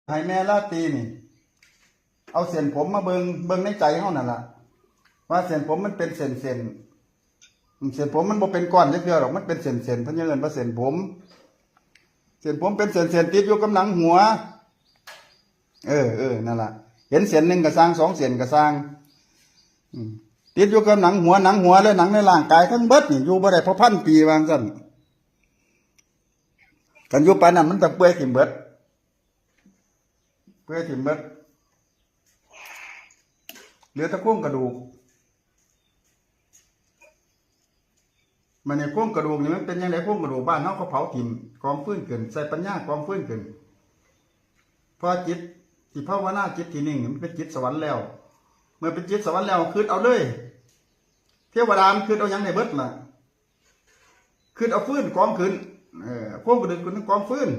ໃຫ້ແມ່ລາຕີນີ້ ເອົາເສັ້ນຜົມມາເບິ່ງ ເບິ່ງໃນໃຈເຮົານັ້ນລະ ວ່າເສັ້ນຜົມມັນເປັນເສັ້ນໆ ເສັ້ນຜົມມັນບໍ່ເປັນກ້ອນຈັກເທື່ອດອກ ມັນເປັນເສັ້ນໆ ເພິ່ນຍັງເອີ້ນວ່າເສັ້ນຜົມ ເສັ້ນຜົມເປັນເສັ້ນໆ ຕິດຢູ່ກັບໜັງຫົວ ເອີ ເອີ ນັ້ນລະ ເຫັນເສັ້ນໜຶ່ງກໍຊ່າງ ສອງເສັ້ນກໍຊ່າງ ອືມ ຕິດຢູ່ກັບໜັງຫົວ ໜັງຫົວ ແລະ ໜັງໃນຮ່າງກາຍທັງເບິດນີ້ ຢູ່ບໍ່ໄດ້ພໍພັນປີ ວ່າຊັ້ນ. ຄັນຢູ່ປານນັ້ນ ມັນຕ້ອງເປື່ອຍຖິ້ມເບິດ ເປື່ອຍຖິ້ມເບິດ ເຫຼືອແຕ່ໂຄງກະດູກ. ບັດນີ້ໂຄງກະດູກນີ້ມັນເປັນຈັ່ງໃດ? ໂຄງກະດູກບ້ານເຮົາເຂົາເຜົາຖິ້ມ ກອງຟືນຂຶ້ນ ໃສ່ປັນຍາກອງຟືນຂຶ້ນ ເພາະຈິດທີ່ພາວະນາ ຈິດທີ່ນິ່ງນີ້ ມັນເປັນຈິດສະຫວັນແລ້ວ. ເມື່ອເປັນຈິດສະຫວັນແລ້ວ ຄຶດເອົາເລີຍ ເທວະດາມັນຄຶດເອົາຫຍັງໄດ້ເບິດລະ ຄຶດເອົາຟືນກອງຂຶ້ນ ເອີ ໂຄງກະດູກຂຶ້ນກອງຟືນ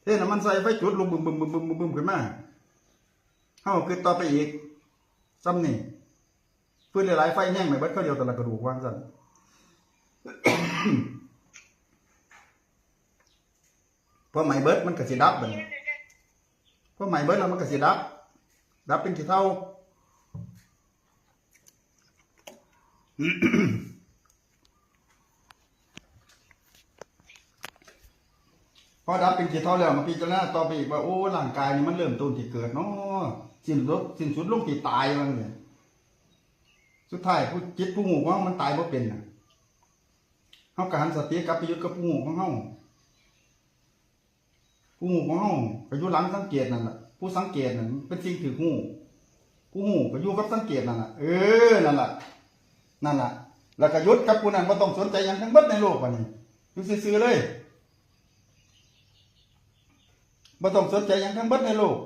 ເທນ້ຳມັນໃສ່ ໄຟຈຸດລຸກບຶມໆໆໆຂຶ້ນມາ ເຮົາຄຶດຕໍ່ໄປອີກ ຊ່ຳນີ້ ຟືນຫຼາຍໆ ໄຟແຮງໄປເບິດ ຄາວດຽວແຕ່ລະກະດູກ ວ່າຊັ້ນ. ພໍໄໝເບິດມັນກໍຊິດັບ ບັດນີ້ ພໍໄໝເບິດແລ້ວມັນກໍຊິດັບ ດັບເປັນຂີ້ເທົາ. ພໍດັບເປັນຂີ້ເທົາແລ້ວ ມາພິຈາລະນາຕໍ່ໄປອີກວ່າ ໂອ້ ຮ່າງກາຍນີ້ມັນເລີ່ມຕົ້ນທີ່ເກີດເນາະ ສິ້ນສຸດ ສິ້ນສຸດລົງທີ່ຕາຍ ວ່າຊັ້ນ. ສຸດທ້າຍຜູ້ ຈິດຜູ້ຮູ້ຂອງເຮົາມັນຕາຍບໍ່ເປັນນະ ເຮົາກໍຫັນສະຕິກັບໄປຢູ່ກັບຜູ້ຮູ້ຂອງເຮົາ. ຜູ້ຮູ້ຂອງເຮົາກໍຢູ່ຫຼັງສັງເກດນັ້ນລະ ຜູ້ສັງເກດນັ້ນເປັນສິ່ງຖືກຮູ້ ຜູ້ຮູ້ກໍຢູ່ກັບສັງເກດນັ້ນລະ ເອີ ນັ້ນລະ ນັ້ນລະ ແລ້ວກໍຢຸດກັບຜູ້ນັ້ນ ບໍ່ຕ້ອງສົນໃຈຫຍັງທັງເບິດໃນໂລກ ບັດນີ້ຢູ່ຊື່ໆເລີຍ ບໍ່ຕ້ອງສົນໃຈຫຍັງທັງເບິດໃນໂລກ.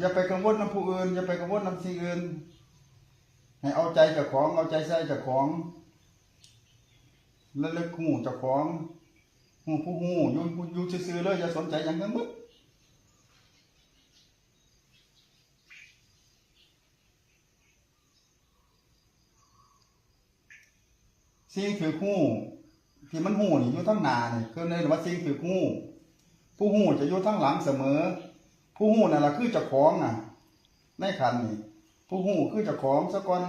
ຢ່າໄປກັງວົນນຳຜູ້ອື່ນ ຢ່າໄປກັງວົນນຳສິ່ງອື່ນ ໃຫ້ເອົາໃຈເຈົ້າຂອງ ເອົາໃຈໃສ່ເຈົ້າຂອງ ລະລຶກຮູ້ເຈົ້າຂອງ ຮູ້ຜູ້ຮູ້ ຢູ່ ຢູ່ຊື່ໆເລີຍ ຢ່າສົນໃຈຫຍັງທັງໝົດ. ສິ່ງຖືກຮູ້ທີ່ມັນຮູ້ນີ້ຢູ່ທາງໜ້ານີ້ ຄືເອີ້ນວ່າສິ່ງຖືກຮູ້ ຜູ້ຮູ້ຈະຢູ່ທາງຫຼັງສະເໝີ ຜູ້ຮູ້ນັ້ນລະຄືເຈົ້າຂອງນະ ໃນຂັນນີ້ ຜູ້ຮູ້ຄືເຈົ້າຂອງສາກ່ອນ.